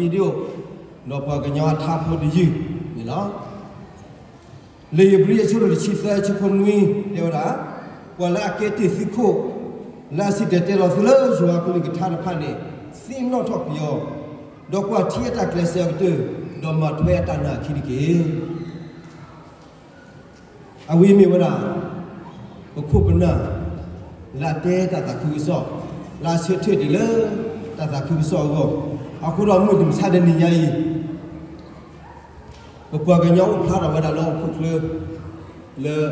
ဒီးပှၤကညီအထါဖိတယုၢ်န့ၣ်လီၤ. လံာ်ဧ့ၤဘြံၤအဆၢဒိၣ်တဆံသၢ အဆၢဖိနွံ တဲဝဲဒၣ်, ပှၤလၢအကဲတ့ၢ်သုခိၣ် လၢအစံၣ်တဲၤတဲလီၤသုလၢယွၤအကလုၢ်ကထါတဖၣ်န့ၣ် သ့ၣ်နီၣ်ထီၣ်ကွံာ်အီၤ, ဒီးကွၢ်ထံအတၢ်ကျဲးစၢးအကတၢၢ်, ဒီးမၤထွဲအတၢ်နာ်အခံတက့ၢ်. အဝဲမ့ၢ်ဝဲဒၣ် ပခိၣ်ပနၢ် လၢအတဲတၢ်သးခုကစီၣ်, လၢအဆၢထၢၣ်ဒံးလၢတၢ်သးခုကစီၣ်အဂီၢ်, အဃိဒီးမုၢ်မဆါတနံၤညါအံၤ ပပှၤကညီအိၣ်ဖျါထီၣ်ဝဲဒၣ်လၢဟီၣ်ခိၣ်ချၢ လၢ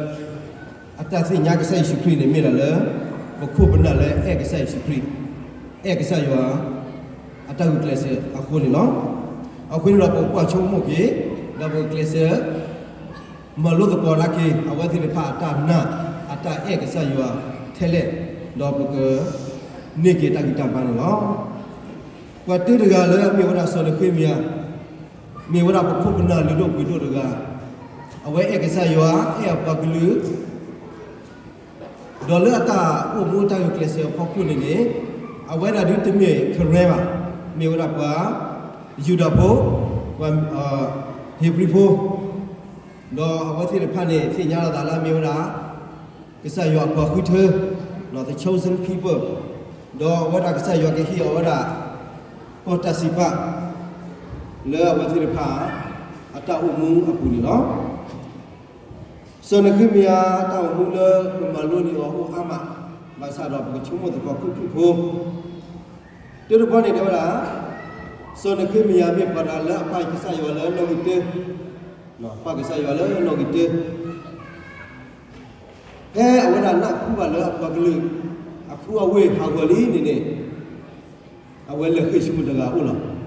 အတၢ်သ့ၣ်ညါကစၢ်ယ့ၣ်ၡူးခရံာ်န့ၣ်မ့ၢ်ဒၣ်လၢ ပခိၣ်ပနၢ်လၢအဲၣ်ကစၢ်ယ့ၣ်ၡူးခရံာ်, အဲၣ်ကစၢ်ယွၤ အတၢ်ဂုာ်ကျဲးစၢးအဃိန့ၣ်လီၤ. အဃိန့ၣ်ဒီးပကကွၢ်ဆိကမိၣ်က့ၤ, ဒီးပကကျဲးစၢး မၤလိသကိးတၢ်က့ၤ အဝဲသ့ၣ်တဖၣ်အတၢ်နာ် အတၢ်အဲၣ်ကစၢ်ယွၤထဲလဲၣ်, ဒီးပက န့ၢ်က့ၤတၢ်ဂံၢ်တၢ်ဘါန့ၣ်လီၤ. ပှၤတဂၤလၢအမ့ၢ်ဝဲဒၣ်စီၤနဃ့မယၤ, မ့ၢ်ဝဲဒၣ်ပခိၣ်ပနၢ်လုၢ်ဒိၣ်ပှ့ၤဒိၣ်တဂၤ, အဝဲအဲၣ်ကစၢ်ယွၤ အဲၣ်အပှၤကလုာ်, ဒီးလၢအတၢ်အိၣ်မူတၢ်ဂုာ်ကျဲးစၢးအဖီခိၣ်န့ၣ်န့ၣ်, အဝဲဒၣ်ဒုးတမ့ၢ် Karen ဘၣ်, မ့ၢ်ဝဲဒၣ်ပှၤယူဒၤဖိ, ပှၤ ဧ့ၤဘြံၤဖိ, ဒီးအဝဲသ့ၣ်တဖၣ်န့ၣ် သ့ၣ်ညါလီၤသးလၢအမ့ၢ်ဝဲဒၣ် ကစၢ်ယွၤအပှၤဃုထၢ, the chosen people, ဒီးအဝဲဒၣ်ကစၢ်ယွၤကဟ့ၣ်အီၤဝဲဒၣ် ကီၢ်တၢ်စံးပာ် လၢအဝဲသ့ၣ်တဖၣ် အတၢ်အိၣ်မူအပူၤန့ၣ်လီၤ. စီၤနဃ့မယၤအတၢ်အိၣ်မူလၢပမၤလိန့ၢ်အီၤအိၣ်အါမး, ဘၣ်ဆၣ်ဒီးပကဆိကမိၣ်သကိးခူၣ်ခူၣ်ဖိ, တၢတဘီန့ၣ်တဲဝဲဒၣ်, စီၤနဃ့မယၤမ့ၢ်ပှၤတဂၤလၢအပာ်ကစၢ်ယွၤလၢနီၣ်ဂံၢ်တၢ, ပာ်ကစၢ်ယွၤလၢနီၣ်ဂံၢ်တၢ ဖဲအဝဲဒၣ်နၢ်ဟူဘၣ်လၢအပှၤကလုာ် အခူအဝ့ၢ်ဟးဂီၤလံန့ၣ်န့ၣ်, အဝဲလဲၤဃ့ၢ်ဆူမုၢ်တဂၤအအိၣ်လီၤ.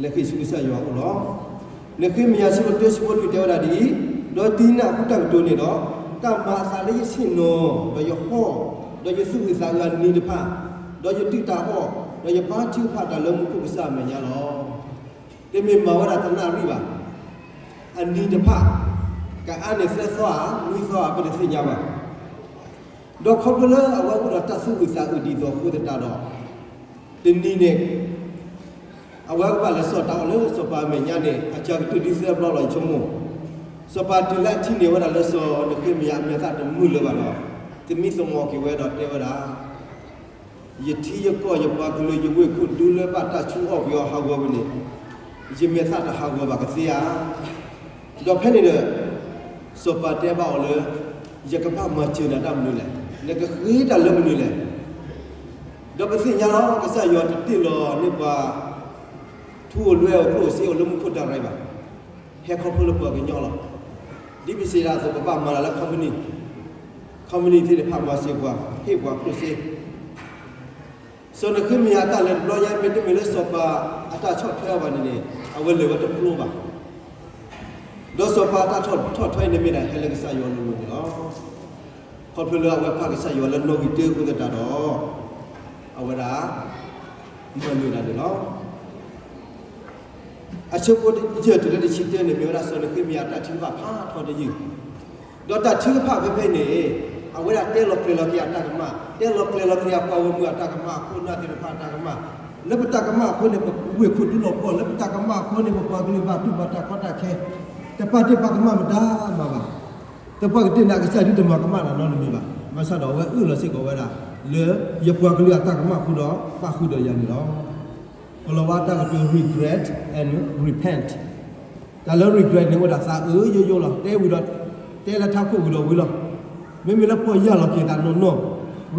လဲၤဃ့ၢ်ဆူကစၢ်ယွၤအအိၣ်လီၤ. နဃ့မယၤအဆၢဒိၣ်တၢ အဆၢဖိလွံၢ်တဲဝဲဒၣ်ဒ်အံၤ, ဒီးဒ်နၢ်ဟူတၢ်ကတိၤန့ၣ်ဒီး, တၢ်မၤအသးလၢယဆ့ၣ်နီၤ, ဒီးယဟီၣ်, ဒီးယသူၣ်အုးသးအုးအနံၤတဖၣ်, ဒီးယဒုၣ်တၢ်အီၣ်, ဒီးယဘါထုကဖၣ်တၢ်လၢမူခိၣ်ကစၢ်အမဲာ်ညါလီၤ. တမ့ၢ်မၤဝဲဒၣ်တနၣ်ရံၣ်ဘၣ်. အနံၤတဖၣ် ကအါန့ၢ်သၢသီဧါ, နွံသီဧါ, ပတသ့ၣ်ညါဘၣ်. ဒီးခီဖျိလၢအဝဲအိၣ်ဒီးတၢ်သူၣ်အုးသးအုးဒ်သိးအဃိသတးဒီး, တနံၤန့ၣ် အဝဲကဘၣ်လဲၤစိာ်တၢ်အီၣ်လၢစီၤပၤအမဲာ်ညါန့ၣ် အစှၤကတၢၢ်ဒ်သၢဘျီလီၤ ယဆိကမိၣ်. စီၤပၤတုၤလၢအထံၣ်န့ၢ်ဝဲဒၣ်လၢစီၤနဃ့မယၤအမဲာ်သၣ်တမုာ်လၢၤဘၣ်ဒီး, သမံသမိးက့ၤဝဲဒီးတဲဝဲဒၣ် ယထံယကီၢ်ယပှၤကလုာ်ယဝ့ၢ်ခိၣ်ဒူလၢဘၣ်တၢ်ဆူအီၣ်ပှ့ၤအီၤဟးဂီၤဝဲန့ၣ်, ယမဲာ်သၣ်တဟးဂီၤဘၣ်ကသ့ဧါ. ဒီးဖဲန့ၣ်ဒီး စီၤပၤတဲဘၣ်အီၤလၢ ယကဘၣ်မၤစၢၤနၤတၢ်မနုၤလဲၣ်, နကဃ့တၢ်လၢမနုၤလဲၣ်. ဒီးပသ့ၣ်ညါလီၤ ကစၢ်ယွၤတတ့ၢ်လီၤန့ၢ်ပှၤ ထူအိၣ်လွဲအိၣ်ကျိၣ်စ့အိၣ်လၢမူခိၣ်ဒၣ်ရံၣ်ဘၣ်. ဟဲခီဖျိလၢပှၤကညီလီၤ. ဒ်ပစံးဒၣ်အသိး ပဘၣ်မၤတၢ်လၢ company, company သ့ၣ်တဖၣ်မၤစၢၤပှၤ ဟ့ၣ်ပှၤကျိၣ်စ့. စီၤနဃ့မယၤအတၢ်လဲၤတဘျီညါ မ့တမ့ၢ်လၢစီၤပၤအတၢ်ဆီၣ်ထွဲအီၤဘၣ်န့ၣ်န့ၣ် အဝဲလဲၤဝဲတဖျိဘၣ်. ဒီးစီၤပၤအတၢ်ဆီၣ်ထွဲန့ၣ်မ့ၢ်ဒၣ်ဟဲလၢကစၢ်ယွၤလိၤလိၤန့ၣ်လီၤ. ခီဖျိလၢအဝဲပာ်ကစၢ်ယွၤလၢနီၣ်ဂံၢ်တၢအဃိသတးဒီး အဝဲဒၣ် မၤနၢၤတၢ်န့ၣ်လီၤ. အဆၢဖိယဲၢ်တုၤလၢတဆံတၢန့ၣ် မ့ၢ်ဝဲဒၣ်စီၤနဃ့မယၤအတၢ်ထုကဖၣ်ဖးထီတယုၢ်, ဒီးတၢ်ထုကဖၣ်ဖဲဖဲန့ၣ် အဝဲဒၣ်တဲလီၤကျဲၤလီၤက့ၤအတၢ်ကမၣ်, တဲလီၤကျဲၤလီၤက့ၤအပှၤဂီၢ်မုၢ်အတၢ်ကမၣ် အခိၣ်အနၢ်သ့ၣ်တဖၣ်အတၢ်ကမၣ်, လၢပတၢ်ကမၣ်အဃိန့ၣ် ပဝ့ၢ်ခိၣ်ဒူလီၤပှီၢ်, လၢပတၢ်ကမၣ်အဃိန့ၣ် ပပှၤကလုာ်ဘၣ်တူၢ်ဘၣ်တၢ်ကီတၢ်ခဲ, တပာ်တ့ၢ်ပာ်ကမၣ်မတၤမးဘၣ်. သပှၢ်ကတၢၢ်န့ၣ် အကစၢ်ဒုးတမၤကမၣ်တၢ်နီတမံၤဘၣ်. ဘၣ်ဆၣ်ဒီးအဝဲအၢၣ်လီၤစ့ၢ်ကီးဝဲဒၣ် လၢယပှၤကလုာ်အတၢ်ကမၣ်အဃိဒီး ပၣ်ဃုာ်ဒီးယၤန့ၣ်လီၤ. ကိၤလၤဝါတၢ်ကတိၤ regret and repent. တၢ်လၢ regret န့ၣ် အိၣ်ဒၣ်သးအုးယိယိလီၤ. တဲဝံၤဒီး တဲလၢထးခိၣ်ဝံၤဒီးဝံၤလီၤ. မ့မ့ၢ်လၢပီၢ်ယၢ်လီၤက့ၤသးနီၢ်နီၢ်,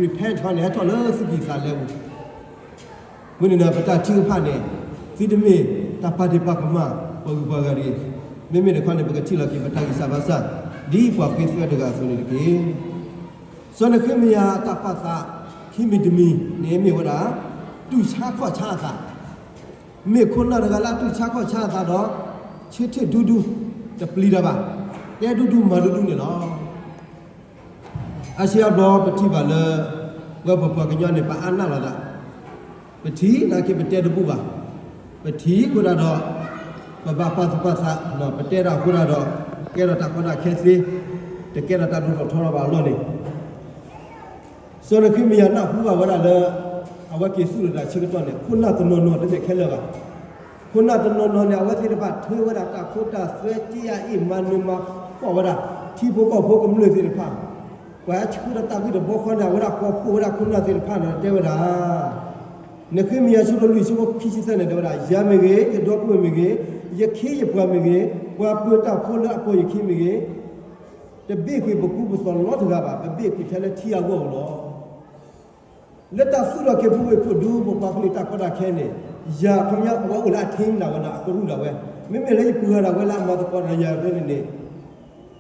repent ခီန့ၣ် ဟဲထီၣ်လၢသုကံၢ်သးလဲပူၤ. မ့ၢ်န့ၣ်ဒီး ပတၢ်ထုကဖၣ်န့ၣ် သုတမ့ၢ်တၢ်ပာ်တ့ၢ်ပာ်ကမၣ် ပှၤဂုၤပှၤဂၤတဂ့ၤ. မ့မ့ၢ်တခီန့ၣ် ပကထံၣ်လီၤက့ၤ ပတၢ်ဂံၢ်စၢ်ဘါစၢ် ဒ်ပှၤဃ့သွဲတဂၤအသိးန့ၣ်တက့ၢ်. စီၤနဃ့မယၤအတၢ်ပာ်သး ခံမံၤတမံၤန့ၣ်မ့ၢ်ဝဲဒၣ် တူၢ်ဆါခီၣ်ဆါအသး, မ့ၢ်ခိၣ်နၢ်တဂၤလၢအတူၢ်ဆါခီၣ်ဆါအသးဒီး ဆၢထၢၣ်ဒူဒူ, တပျံၤတၢ်ဘၣ်, တဲဒူဒူမၤဒူဒူန့ၣ်လီၤ. အါစုအါဘျီပထံၣ်ဘၣ်လၢ ပဝဲပပှၤကညီန့ၣ် ပအါနးလိာ်သး, ပထံၣ်နာ်က့ပတဲတဘူၣ်ဘၣ်, ပထံၣ်အဃိဒၣ်ဒီး ပဘၣ်ပာ်သူၣ်ပာ်သး, ပတဲတၢ်အဃိဒၣ်ဒီး ကဲထီၣ်တၢ်ကီတၢ်ခဲသ့, တကဲထီၣ်တၢ်ဒိၣ်ထီၣ်ထီထီၣ်ဘၣ်အလီၢ်န့ၣ် စီၤနဃ့မယၤနၢ်ဟူဘၣ်ဝဲဒၣ်လၢ အဝဲက့ၤသူၣ်လီၤတၢ်ဆၢကတီၢ်န့ၣ် ခိၣ်နၢ်တနီၤနီၤတမ့ၢ်ခဲလၢာ်ဘၣ်. ခိၣ်နၢ်တနီၤနီၤန့ၣ် အဝဲသ့ၣ်တဖၣ်ထၢဝဲဒၣ်တၢ်ခိတၢ်သွဲ က့အအ့ၣ် မၤနၢၤမၤဃီၣ်ဝဲဒၣ် ထံဖိကီၢ်ဖိကမျၢၢ်သ့ၣ်တဖၣ်, ပှၤဆှၢဒီးတၢ်ဂ့ၢ်တဘီဃီန့ၣ် အဝဲဒၣ်ကိးဖှိၣ်ဝဲဒၣ်ခိၣ်နၢ်သ့ၣ်တဖၣ်န့ၣ် တဲဝဲဒၣ် နဃ့မယၤ ဆၢဒိၣ်လွံၢ် ဆၢဖိခံဆံသၢန့ၣ် တဲဝဲဒၣ် ယၤမ့ၢ်ဂ့ၤ, ယဒီပုၢ်ဝဲၢ်မ့ၢ်ဂ့ၤ, ယခ့ယပှၤမ့ၢ်ဂ့ၤ, ပှၤပၢၤတၢ်ဖိလၢအပိာ်ယခံမ့ၢ်ဂ့ၤ, တဘ့ၣ်ကွံာ်ပကူပသိးနီတဂၤဘၣ်, ပဘ့ၣ်ကွံာ်ထဲလၢထံအဂီၢ်ပူၤလီၤ. လၢတၢ်သူၣ်ထီၣ်က့ၤပူၤဝ့ၢ်ခိၣ်ဒူ ပပှၤကလုာ်တၢ်ကီတၢ်ခဲန့ၣ်, ယၤခီပညီ အဝဲအိၣ်လၢအထံဒၣ်ဝဲဒီး အကရူၢ်ဒၣ်ဝဲ, မ့မ့ၢ်လၢယပုၢ်ဂၤဒၣ်ဝဲလၢအမၤသကိးဒီးယၤဖဲန့ၣ်န့ၣ်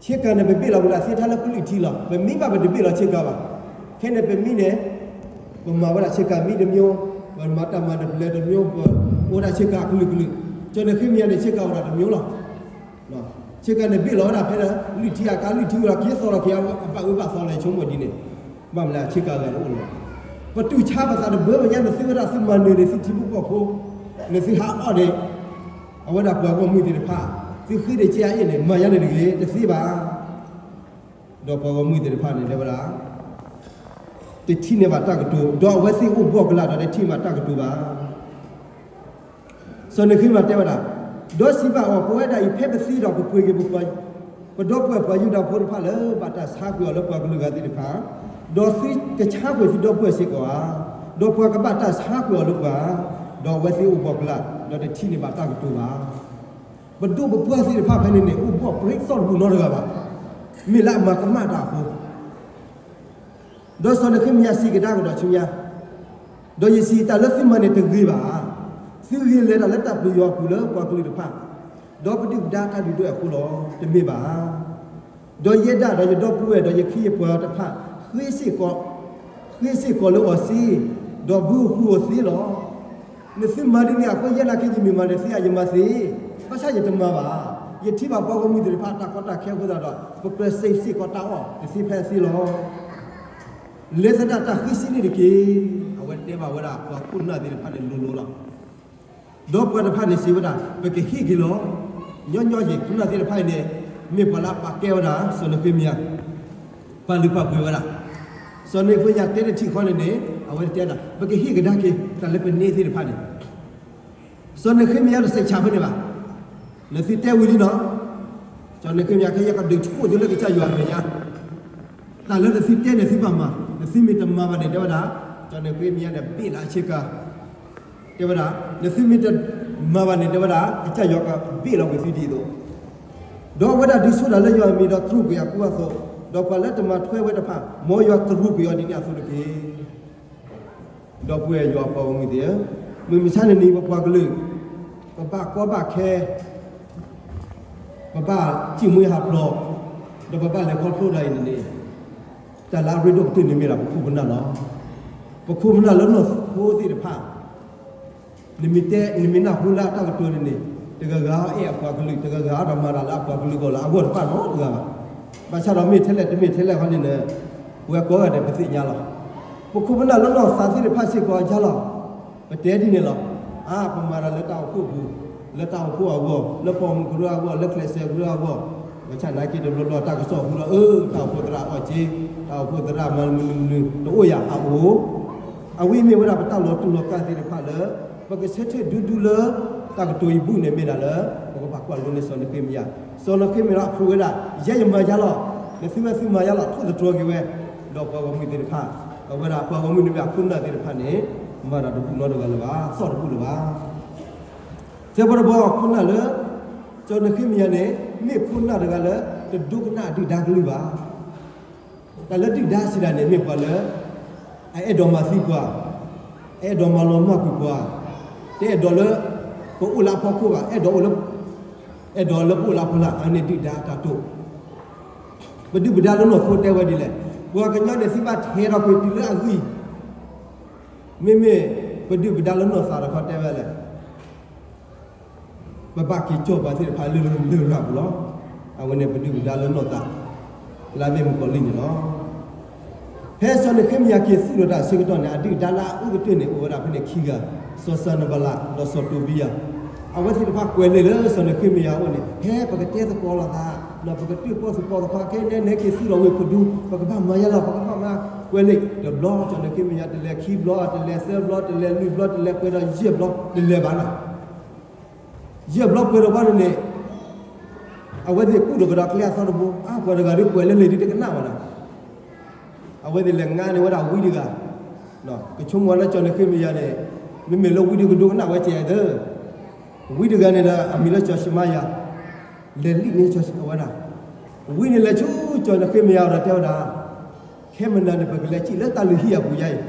ဆ့ကၤန့ၣ် ပဘ့ၣ်လီၤဝံၤလၢအသ့ထဲလၢကလုာ်ထံလီၤ. ပမံဘၣ်ပတဘ့ၣ်လီၤဆ့ကၤဘၣ်. ခဲန့ၣ်ပမံန့ၣ် ပမၤဝဲဒၣ်ဆ့ကၤမံတမျိုး, ပမၤတၢ်မၤတပျဲၤတမျိုး, ပအိၣ်ဒၣ်ဆ့ကၤအကလုာ်ကလုာ်, ကၠီၤနဃ့မယၤန့ၣ် ဆ့ကၤအိၣ်ဒၣ်တမျိုးလီၤ. ဆ့ကၤန့ၣ်ဘ့ၣ်လီၤဝဲဒၣ်ဖဲလၢ လွံၢ်ထံအကါ လွံၢ်ထံဝဲဒီး ကယဲၢ်သီလီၤက့ၤအဘၣ်အၢဘၣ်သီလီၤ ဆိကမိၣ်ဒ်န့ၣ်, ဘၣ်မနုၤလဲၣ် ဆ့ကၤဂၤတအိၣ်လီၤ. ပတူၢ်ဆါပသးတဘၢမညါ နသုဝဲဒၣ်သုမၤနၢၤန့ၣ် သုထံဖိကီၢ်ဖိ, နသုဟးအီၣ်န့ၣ် အဝဲဒၣ်ပှၤဂီၢ်မုၢ်သ့ၣ်တဖၣ်, သုဃ့ဒီးက့အအ့ၣ်န့ၣ် မၤယါန့ၣ်တဂ့ၤ တသ့ဘၣ်. ဒီးပှၤဂီၢ်မုၢ်သ့ၣ်တဖၣ်န့ၣ် တဲဝဲဒၣ် တထံၣ်န့ၢ်ဘၣ်တၢ်ကတိၤ, ဒီးအဝဲသ့ၣ်အိၣ်ဘှီၣ်ကလာ်ဒီး တထံၣ်ဘၣ်တၢ်ကတိၤဘၣ်. စီၤနဃ့မယၤတဲဝဲဒၣ်, ဒီးစံးဘၣ်အီၤ, ပဝဲဒၣ်အံၤ ဖဲပသ့ဒီးပပှ့ၤက့ၤပပှၤ, ပဒီပုၢ်ဝဲၢ်ပှၤယူဒၤဖိတဖၣ်လၢ ဘၣ်တၢ်ဆါကွံာ်အီၤလၢပှၤကလုာ်ဂၤသ့ၣ်တဖၣ်, ဒီးသုကဆါကွံာ်သုဒီပုၢ်ဝဲၢ်စ့ၢ်ကီးဧါ, ဒီးပှၤကဘၣ်တၢ်ဆါကွံာ်အီၤလၢပှၤ, ဒီးအဝဲသ့ၣ်အိၣ်ဘှီၣ်ကလာ် ဒီးတထံၣ်န့ၢ်ဘၣ်တၢ်ကတိၤဘၣ်. ပဒိၣ်ပပှၢ်သ့ၣ်တဖၣ်ဖဲန့ၣ်န့ၣ် အိၣ်ဘှီၣ်ပြံသီၣ်တဘူၣ်နီတဂၤဘၣ်, မ့ၢ်လၢအမၤကမၣ်တၢ်အဃိ ဒီးစီၤနဃ့မယၤစံးကဒါကဒီးဆူညါ, ဒီးယစံးတၢ်လၢသုမၤန့ၣ်တဂ့ၤဘၣ်ဧါ. သုဂ့ၤလဲၤတၢ်လၢတၢ်ပျံၤယွၤအပူၤလၢပှၤကလုာ်တဖၣ်, ဒီးပဒုၣ်ပဒါတၢ်ဒုၣ်ဒွဲၣ်အဃိလီၤ, တမ့ၢ်ဘၣ်ဧါ. ဒီးယဲဒၣ်ဒီးယဒီပုၢ်ဝဲၢ်ဒီးယခ့ယပှၤတဖၣ် ဃ့စ့ၢ်ကီး, ဃ့စ့ၢ်ကီးလၢအီၤစ့, ဒီးဘုဟုအီၤသ့လီၤ. နသုမၤဒ်န့ၣ်အဃိ ယဲနာ်က့ ယမ့ၢ်မၤန့ၣ်သ့ဧါ ယမၤသ့, ဘၣ်ဆၣ်ယတမၤဘၣ်. ယထံၣ်ဘၣ်ပှၤဂီၢ်မုၢ်သ့ၣ်တဖၣ်တၢ်ကီတၢ်ခဲအဃိသတးဒီး ပကြၢးစ့ၢ်စ့ၢ်ကီးတၢ်အီၣ်တသ့ဖဲအသ့လီၤ. လဲၤသဒၣ်တၢ်ဃ့စ့န့ၣ်တက့ၢ်. အဝဲတဲဘၣ်ဝဲဒၣ်ပှၤခိၣ်နၢ်သ့ၣ်တဖၣ်န့ၣ်လိၤလိၤလီၤ. ဒီးပှၤတဖၣ်န့ၣ်စံးဝဲဒၣ် ပကဟ့ၣ်က့ၤလီၤ. ညီညီယံာ်ခိၣ်နၢ်သ့ၣ်တဖၣ်အံၤန့ၣ် မ့ၢ်ပှၤလၢအပာ်ကဲဝဲဒၣ် စီၤနဃ့မယၤ, ပာ်လုၢ်ပာ်ပှ့ၤဝဲဒၣ်. စီၤနဃ့မယၤတဲတထံၣ်ဃီန့ၣ်န့ၣ် အဝဲတဲဒၣ် ပကဟ့ၣ်ကဒါက့ၤတၢ်လၢပန့ၢ်သ့ၣ်တဖၣ်န့ၣ် စီၤနဃ့မယၤတစဲးဆးဖဲန့ၣ်ဘၣ်. နသုတဲဝံၤလံနီၤ, စီၤနဃ့မယၤခဲအံၤကဒုးဆိၣ်သုလၢကစၢ်ယွၤအမဲာ်ညါ, တၢ်လၢနသုတဲန့ၣ်သုဘၣ်မၤ, နသုမ့ၢ်တမၤဘၣ်န့ၣ် တဲဝဲဒၣ်, စီၤနဃ့မယၤန့ၣ်ဘ့ၣ်လီၤအဆ့ကၤ, တဲဝဲဒၣ် နသုမ့ၢ်တမၤဘၣ်န့ၣ် တဲဝဲဒၣ် ကစၢ်ယွၤကဘ့ၣ်လီၤကွံာ်သုဒ်သိး, ဒီးအဝဲဒၣ်ဒုးဆိၣ်တၢ်လၢယွၤအမံၤဒီးတရူးကွံာ်အကူအသိး, ဒီးပှၤလၢတမၤထွဲဝဲတဖၣ် မ်ယွၤတရူးကွံာ်အီၤဒ်န့ၣ်အသိးတက့ၢ်. ဒီပုၢ်ဝဲၢ်ယွၤပှၤဂီၢ်မုၢ်သ့ၣ်ဧၢ, မုၢ်မဆါန့ၣ်န့ၣ် ပပှၤကလုာ် ပဘၣ်ကီဘၣ်ခဲ, ပဘၣ်စံၣ်မှံဟးဖျိး, ဒီးပဘၣ်လဲၤခီဖျိဒၣ်အံၤန့ၣ်န့ၣ်, တၢ်လၢအရ့ဒိၣ်ကတၢၢ်န့ၣ်မ့ၢ်ဒၣ်ပခိၣ်ပနၢ်လီၤ. ပခိၣ်ပနၢ်လၢနီၢ်ခိသ့ၣ်တဖၣ် နမ့ၢ်တဲ နမ့ၢ်နၢ်ဟူလၢအတၢ်ကတိၤန့ၣ်န့ၣ်, တဂၤဂၤအဲၣ်အပှၤကလုာ်, တဂၤဂၤဒီးမၤတၢ်လၢအပှၤကလုာ်အဂီၢ်လၢအဂီၢ်တဖၣ်နီတဂၤဘၣ်. ဘၣ်ဆၣ်ဒီးမ့ၢ်ထဲလဲၣ်တမ့ၢ်ထဲလဲၣ်ခီန့ၣ်န့ၣ်, ပဝဲကိးဂၤဒဲးပသ့ၣ်ညါလီၤ. ပခိၣ်ပနၢ်လၢနီၢ်သးသ့ၣ်တဖၣ်စ့ၢ်ကီးအါလီၤ. ပတဲဒ်န့ၣ်လီၤ. အါ ပမၤတၢ်လၢတၢ်အိၣ်ဖှိၣ်ပူၤ, လၢတၢ်အိၣ်ဖှိၣ်အဂီၢ်, လၢပိာ်မုၣ်ကရၢအဂီၢ်, လၢကျဲးစၢးကရၢအဂီၢ်, ဘၣ်ဆၣ်နာ်က့တဘျီဘျီတၢ်ကစီၣ်ဟူလီၤ အၢ တၢ်အိၣ်ဖှိၣ်သရၣ်အီၣ်က့, တၢ်အိၣ်ဖှိၣ်သရၣ်မၤမနုၤမနုၤ တအိၣ်ယၤအအိၣ် အဝဲမ့ၢ်ဝဲဒၣ်ပတၢ်လီၤတူာ်လီၤကာ်သ့ၣ်တဖၣ်လၢ ပကဆၢထၢၣ်ဒူဒူလၢ တၢ်ကတိၤအံၤဘူၣ်န့ၣ်မ့ၢ်ဒၣ်လၢ ပကဘၣ်ကွၢ်လိန့ၢ်စီၤနဃ့မယၤ, စီၤနဃ့မယၤဒီးအဖျိဝဲဒၣ် ယဲယမၤယါလီၤ, နသုဝဲသုမၤယါလီၤ ထိၣ်သတြီၤက့ၤဝဲ, ဒီးပှၤဂီၢ်မုၢ်သ့ၣ်တဖၣ်, အဝဲဒၣ်ပှၤဂီၢ်မုၢ်န့ၣ်မ့ၢ်အခိၣ်နၢ်သ့ၣ်တဖၣ်န့ၣ် မၤတၢ်တဘူၣ်နီတဂၤလၢၤဘၣ်, သီၣ်တဘူၣ်လၢၤဘၣ်. စဲးဖီတဘီခိၣ်နၢ်လၢ စီၤနဃ့မယၤန့ၣ် မ့ၢ်ခိၣ်နၢ်တဂၤလၢ တဒိကနၣ်အဒုၣ်ဒါကလုၢ်ဘၣ်. တၢ်လၢဒုၣ်ဒါစံးဒၣ်န့ၣ် မ့ၢ်ပှၤလၢ အအဲၣ်ဒိးမၤသံပှၤ, အအဲၣ်ဒိးမၤလီၤမၢ်ကွံာ်ပှၤ, တအဲၣ်ဒိးလၢ ပအိၣ်လၢအဖီခိၣ်ဘၣ်, အဲၣ်ဒိးအိၣ်လၢ အဲၣ်ဒိးလၢပအိၣ်လၢအဖီလာ်, အန့ၣ်ဒုၣ်ဒါတၢ်တိာ်. ပဒုၣ်ပဒါလၢနီၢ်ခိတဲဝဲဒ်လဲၣ်, ပှၤကညီန့ၣ်သံဘၣ်ထဲးထီၣ်ကွံာ်တုၤလၢအဂံၢ်, မ့မ့ၢ်ပဒုၣ်ပဒါလၢနီၢ်သးတခီတဲဝဲလဲၣ် ပဘၣ်က့ၤကၠီၣ်ပှၤသ့ၣ်တဖၣ်လၢလရာ်ပူၤလီၤ. အဝဲန့ၣ်ပဒုၣ်ပဒါလၢနီၢ်သး လၢအမ့ၢ်မုၣ်ကီၤလံၢ်န့ၣ်လီၤ. ဖဲစီၤနဃ့မယၤက့ၤသူၣ်ဒီးတၢ်ဆၢကတီၢ်န့ၣ် အဒုၣ်ဒါလၢအအုၣ်ကတၢၢ်န့ၣ် အိၣ်ဝဲဒၣ်ဖဲန့ၣ်ခံဂၤ, စီၤစၤနဘလး ဒီးစီၤတိဘံယၤ. အဝဲသ့ၣ်တဖၣ်ကွဲးလံာ်လၢစီၤနဃ့မယၤအအိၣ်န့ၣ်, ဟဲပကတဲသကိးလိာ်သး, ပကတၢၣ်ပီၣ်သပီၣ်သခွါခဲန့ၣ် နဲက့ၤသူၣ်ဒီးဝ့ၢ်ခိၣ်ဒူ, ပကဘၣ်မၤယါလီၤ, ပကဘၣ်မၤကွဲးလံာ်. တဘျီစီၤနဃ့မယၤတလဲၤခံဘျီ, တလဲၤသၢဘျီ, တလဲၤလွံၢ်ဘျီ, တလဲၤပှဲၤဒီးယဲၢ်ဘျီ, တလဲၤဘၣ်နၤ. ယဲၢ်ဘျီပှဲၤဒီးဘၣ်န့ၣ်န့ၣ်, အဝဲသ့ၣ်ကူၣ်ဒီးကဒီးကျဲအသီတဘိ, အါ ပှၤတဂၤဒ်ပှဲၤလၢလံာ်ဒ်တကနၣ်ဘၣ်ဒီး, အဝဲသ့ၣ်လဲၤငါန့ၢ်ဝဲဒၣ်ဝံတဂၤ, ကဆိကမိၣ်ဝဲလၢကၠီၤနဃ့မယၤန့ၣ်, မ့မ့ၢ်လၢဝံဒ်ကဒိကနၣ်ဝဲကဲသၢ, ဝံတဂၤန့ၣ်ဒီး အမံၤလၢကၠီၤၡမါယၤ, လဲၤလံၣ်န့ၢ်ကၠီၤဝဲဒၣ်, ဝံန့ၣ်လဲၤဆူကၠီၤနဃ့မယၤဒီးတဲဝဲဒၣ်, ခဲမုၢ်နၤန့ၣ် ပကလဲၤစံၣ်လၢတၢ်လုၢ်ဟံၣ်အပူၤယါအံၤ,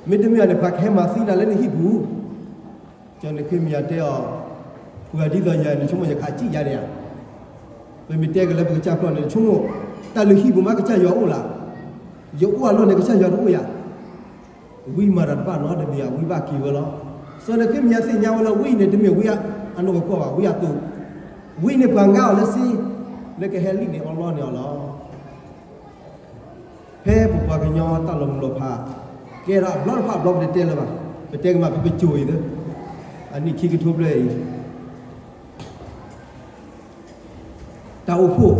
မ့တမ့ၢ်န့ၣ် ပှၤကဟဲမၤသံနၤလၢနဟံၣ်ပူၤ ကၠီၤနဃ့မယၤတဲအီၤ, ပှၤဒ်သိးယၤ နဆိကမိၣ်ယကဟးစံၣ်ယါန့ၣ်ဧါ, ပမ့ၢ်တဲက့ၤလၢပကစၢ်ကျိာ်န့ၣ် နဆိကမိၣ်, တၢ်လုၢ်ဟံၣ်ပူၤမးကစၢ်ယွၤအိၣ်လၢ, ယအိၣ်အလီၢ်န့ၣ် ကစၢ်ယွၤတအိၣ်ယၤ, ဝံမၤတၢ်တဘၣ်နီတမံၤဧါ, ဝံဘၣ်က့ၤဝဲလီၤ. ကၠီၤနဃ့မယၤသ့ၣ်ညါဝဲလၢဝံန့ၣ် တမ့ၢ်ဝံအနီၢ်ကီၢ်ဘၣ်, ဝံအသိး, ဝံန့ၣ်ပှၤငါအီၤလၢစ့, လၢကဟဲလံၣ်န့ၢ်အီၤလီၢ်န့ၢ်အီၤလီၤ. ဖဲပပှၤကညီတၢ်လီၤမုၢ်လီၤဖး ကဲထီၣ်အဘျီတဖၣ်အဘျီ ပတတဲလၢၤဘၣ်, ပတဲကမၣ်ဖဲပစိၤအံၤသၢ, အနံၣ်ခံကထိဖျၢၣ်အံၤ, တၢ်အိၣ်ဖှိၣ်,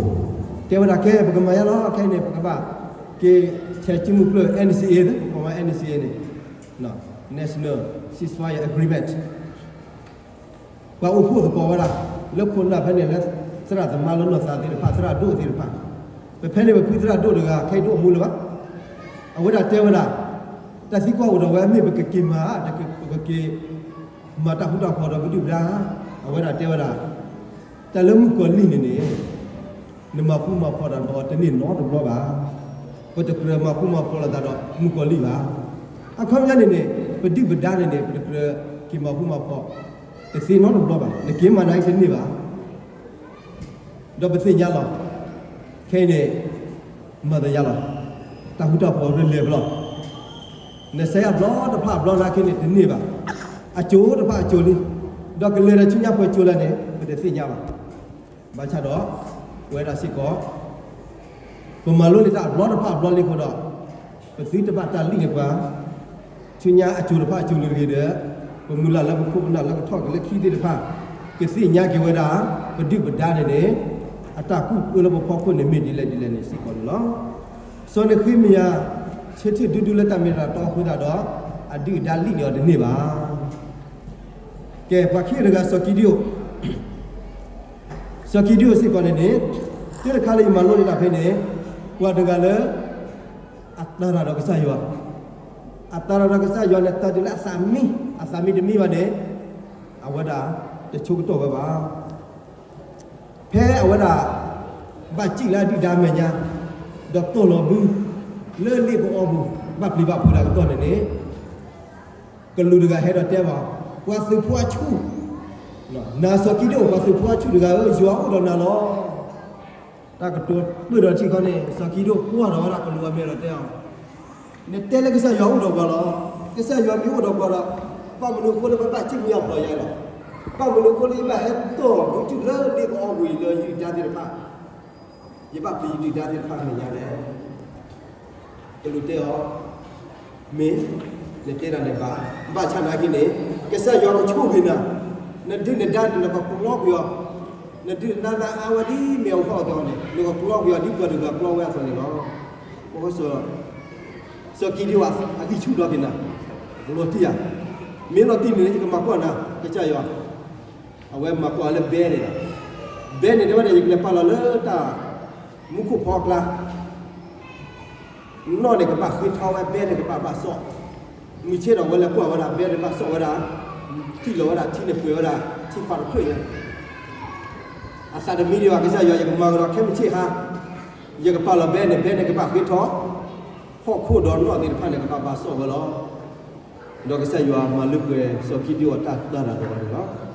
တဲဝဲဒၣ်ကဲ ပကမၤယါလီၤ, ခဲအံၤန့ၣ် ပကဘၣ်က့ၤ ဆဲးစုမုၢ်ကျၢၢ် NCA သၢ, ပမၤ NCA န့ၣ်, National Ceasefire Agreement ပှၤအိၣ်ဖှိၣ်သကိးဝဲဒၣ်, လၢခိၣ်နၢ်ဖဲန့ၣ်လၢ သရၣ်သမါလၢနီၢ်သးသ့ၣ်တဖၣ် သရၣ်ဒိၣ်သ့ၣ်တဖၣ်, ပဖဲန့ၣ်ပဖုသရၣ်ဒိၣ်တဂၤ ခဲအံၤတအိၣ်မူလၢၤဘၣ်, အဝဲဒၣ်တဲဝဲဒၣ်, တၢ်သံကွၢ်အိၣ်ဒီးဝဲ မ့ၢ်ပကက့ၤမၤ, ပကက့ၤမၤတၢ်ဃူတၢ်ဖိးဒီးပဒုၣ်ပဒါ, အဝဲဒၣ်တဲဝဲဒၣ်, တၢ်လၢမုၣ်ကီၤလံၢ်န့ၣ်န့ၣ် နမၤဃူမၤဖိးတၢ်ဒီးတန့ၢ်နီတဘျီဘၣ်. ပတကြၢးမၤဃူမၤဖိးလိာ်သးဒီးမုၣ်ကီၤလံၢ်ဘၣ်. အခီပညီန့ၣ်န့ၣ် ပဒုၣ်ပဒါန့ၣ်န့ၣ် ပတကြၢးက့ၤမၤဃူမၤဖိးတသ့နီတဘျီဘၣ်. နက့ၤမၤနၤအံၤတန့ၢ်ဘၣ်. ဒီးပသ့ၣ်ညါလီၤ. ခဲအံၤန့ၣ် မၤသးယါလီၤ. တၢ်ဃူတၢ်ဖိးရလဲၤဘျီ နစဲးအဘျီတဖၣ်အဘျီနာ်က့န့ၣ် တန့ၢ်ဘၣ်. အစိၤတဖၣ်အစိၤလံ. ဒီးကလဲၤဒီးဆူညါပှဲၤစိၤလဲၣ်န့ၣ် ပတသ့ၣ်ညါဘၣ်. ဘၣ်ဆၣ်ဒီး ပဝဲဒၣ်စ့ၢ်ကီး ပမၤလိန့ၢ်တၢ်အဘျီတဖၣ်အဘျီလံအဃိဒီး ပသုတဘၣ်တၢ်လံၣ်န့ၢ်ပှၤ ဆူညါအစိၤတဖၣ်အစိၤလံတဂ့ၤဒီး ပမုၢ်လၢ်လၢပခိၣ်ပနၢ်လၢကထီၣ်က့ၤလၢခံသ့ၣ်တဖၣ် ကသ့ၣ်ညါက့ၤဝဲဒၣ် ပဒုၣ်ပဒါန့ၣ်န့ၣ် အတၢ်ကူၣ်အၢလၢပဖီခိၣ်န့ၣ်မ့ၢ်ဒ်လဲၣ်ဒ်လဲၣ်န့ၣ်စ့ၢ်ကီးန့ၣ်လီၤ. စီၤနဃ့မယၤ ဆၢထၢၣ်ဒူဒူလၢတၢ်မ့ၢ်တၢ်တီအဃိသတးဒီး အဒုၣ်အဒါလံၣ်န့ၢ်အီၤတန့ၢ်ဘၣ်. ကဲ ပှၤခံဂၤတဂၤ စီၤကံဒံအိၣ်, စီၤကံဒံအိၣ်စ့ၢ်ကီးန့ၣ်န့ၣ် တၢ်တခါလၢယမၤလိန့ၢ်တၢ်ဖဲန့ၣ် ပှၤတဂၤလၢ အတၢ်ရၤဒီးကစၢ်ယွၤ, အတၢ်ရၤဒီးကစၢ်ယွၤန့ၣ် တၢ်ဒုးလၢအသးမံ, အသးမံတမံဘၣ်န့ၣ် အဝဲဒၣ်တဆိကတီၢ်ဝဲဘၣ်. ဖဲအဝဲဒၣ် ဘၣ်စံၣ်လၢအဒုၣ်ဒါမဲာ်ညါ ဒီးတီၢ်လီၤဘု လၢလ့ပအီပူၤ ဘၣ်ပျံၤဘၣ်ဖုးတၢ်ကတီၢ်န့ၣ်န့ၣ် ကလူးတဂၤဟဲဒီးတဲဘၣ်, ပှၤသုးဖိအဆူၣ်, နၤစီၤကံဒံအိၣ် ပှၤသုးဖိအဆူၣ်တဂၤဧၢ, ယွၤအိၣ်ဒီးနၤလီၤ. တၢ်ကတိၤပၢၢ်ဒီးထံၣ်ခီန့ၣ် စီၤကံဒံအိၣ်ကွၢ်ဒီးဝဲဒၣ်ကလူးအမဲာ်ဒီးတဲအီၤ, နတဲလၢကစၢ်ယွၤအိၣ်ဒီးပှၤလီၤ. ကစၢ်ယွၤမ့ၢ်အိၣ်ဒီးပှၤဒီး ဘၣ်မနုၤအဃိလၢပဘၣ်စံၣ်မူယါဖျိးယါလီၤ. ဘၣ်မနုၤအဃိလၢယဘၣ်ဟဲတီၢ်ဘုထူၣ်လၢလ့ပအီပူၤအံၤလၢယဒုၣ်ဒါသ့ၣ်တဖၣ် ယဘၣ်ပျံၤယဒုၣ်ဒါသ့ၣ်တဖၣ်မဲာ်ညါလဲၣ်. ကလူးတဲအီၤ, မ့ၢ်, နတဲဒၣ်န့ၣ်ဘၣ်, ဘၣ်ဆၣ်နာ်က့န့ၣ် ကစၢ်ယွၤကဆိၣ်ဂ့ၤနၤ, နဒုၣ်နဒါန့ၣ် နကကျီကွံာ်အီၤ, နဒုၣ်နဒါလၢအါဝဲဒ်မ့ၣ်အူဟီၣ်အသိးန့ၣ် နကကျီကွံာ်အီၤဒ်ပှၤတဂၤကျီဝဲအသိးန့ၣ်လီၤ. အဃိ စီၤကံဒံအိၣ်အဂံၢ်ဆူၣ်ဒီးက့ၤနၤ, လီၤတံၢ်ဧါ, မ့ၢ်လီၤတံၢ်န့ၣ် ယကမၤကွၢ်နၤ ကစၢ်ယွၤ အဝဲမၤကွၢ်လၢဘဲန့ၣ်လီၤ. ဘဲန့ၣ် တဲဝဲဒၣ် ယကလဲၤပာ်လီၤလၢတၢ် မူခိၣ်ဖီအကျါ, နီၣ်န့ၣ်ကဘၣ်ဃ့ထီဝဲ ဘဲန့ၣ်ကဘၣ်ဘၣ်စီၣ်, မုၢ်ဆ့ၣ်ဒီးဝဲလဲၤကွၢ်ဝဲဒၣ် ဘဲန့ၣ်ဘၣ်စီၣ်ဝဲဒၣ်, ထံၣ်လီၤဝဲဒၣ် ထံန့ၣ်ပှဲၤဝဲဒၣ် ထံခွါတဖျၢၣ်ညါ, အသးတမံဒံးဘၣ် ကစၢ်ယွၤ ယကမၤကဒီးခဲမုၢ်ဆ့ၣ်ဟါ, ယကပာ်လီၤဘဲန့ၣ် ဘဲန့ၣ်ကဘၣ်ဃ့ထီ, ဟီၣ်ခိၣ်ဒီးနီၣ်သ့ၣ်တဖၣ်န့ၣ်ကဘၣ်ဘၣ်စီၣ်ဝဲလီၤ. ဒီးကစၢ်ယွၤမၤလၢပှဲၤစီၤကံဒံအိၣ်အတၢ်တၢ်ရၤဒီးန့ၣ်လီၤ.